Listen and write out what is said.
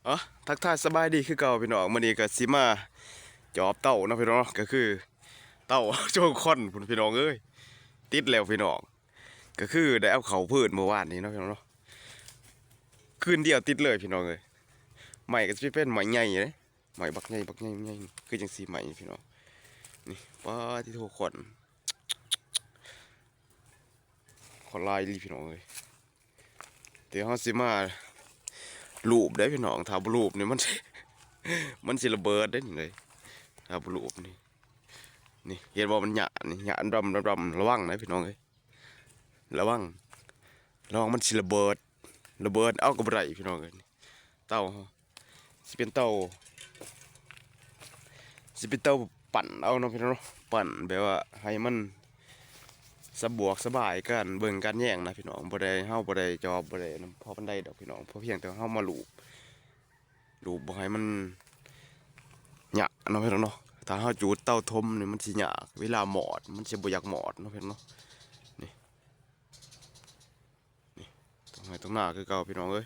ເອີ ທັກທາຍສະບາຍດີຄືເກົ່າພີ່ນ້ອງ. ມື້ນີ້ກໍຊິມາຈອບເຕົາເນາະພີ່ນ້ອງເນາະ, ກໍຄືເຕົາໂຈງຄວັນພຸ້ນພີ່ນ້ອງເອີຍ. ຕິດແລ້ວພີ່ນ້ອງ, ກໍຄືໄດ້ເອົາເຂົ້າພື້ນມື້ວານນີ້ເນາະພີ່ນ້ອງເນາະ, ຄືນດຽວຕິດເລີຍພີ່ນ້ອງເອີຍ. ໄມ້ກໍຊິເປັນໄມ້ໃຫຍ່ເດ້, ໄມ້ບັກໃຫຍ່ ບັກໃຫຍ່ ໃຫຍ່ ຄືຈັ່ງຊີ້ໄມ້ພີ່ນ້ອງ. ນີ້ ປາດຕິໂທ ຄວັນ ຄວັນຫຼາຍອີ່ຫຼີພີ່ນ້ອງເອີຍ. ດຽວເຮົາຊິມາລູບເດ້ພີ່ນ້ອງ, ຖ້າບໍ່ລູບນີ້ມັນ ມັນຊິລະເບີດເດ້ນີ້ເດ້. ຖ້າບໍ່ລູບນີ້ ນີ້ເຫັນບໍ່, ມັນຫຍ້ານີ້ ຫຍ້າດຳໆ ລະວັງນະພີ່ນ້ອງເອີຍ, ລະວັງ ລະວັງມັນຊິລະເບີດ. ລະເບີດເອົາກໍບໍ່ໄດ້ພີ່ນ້ອງເອີຍ. ເຕົາເຮົາຊິເປັນເຕົາ ຊິເປັນເຕົາປັ່ນເອົາເນາະພີ່ນ້ອງເນາະ, ປັ່ນແບບວ່າໃຫ້ມັນສະບວກສະບາຍການເບິ່ງການແຍງນະພີ່ນ້ອງ. ບໍ່ໄດ້ ເຮົາບໍ່ໄດ້ຈອບ ບໍ່ໄດ້ນຳພໍປານໃດດອກພີ່ນ້ອງ, ພໍພຽງແຕ່ເຮົາມາລູບ ລູບບໍ່ໃຫ້ມັນຫຍ້າເນາະພີ່ນ້ອງເນາະ. ຖ້າເຮົາຈູດເຕົາຖົມນີ້ມັນຊິຍາກ, ເວລາມອດມັນຊິບໍ່ຢາກມອດເນາະພີ່ນ້ອງເນາະ. ນີ້ ນີ້ ຕາງໄຮ່ຕາງນາຄືເກົ່າພີ່ນ້ອງເອີຍ.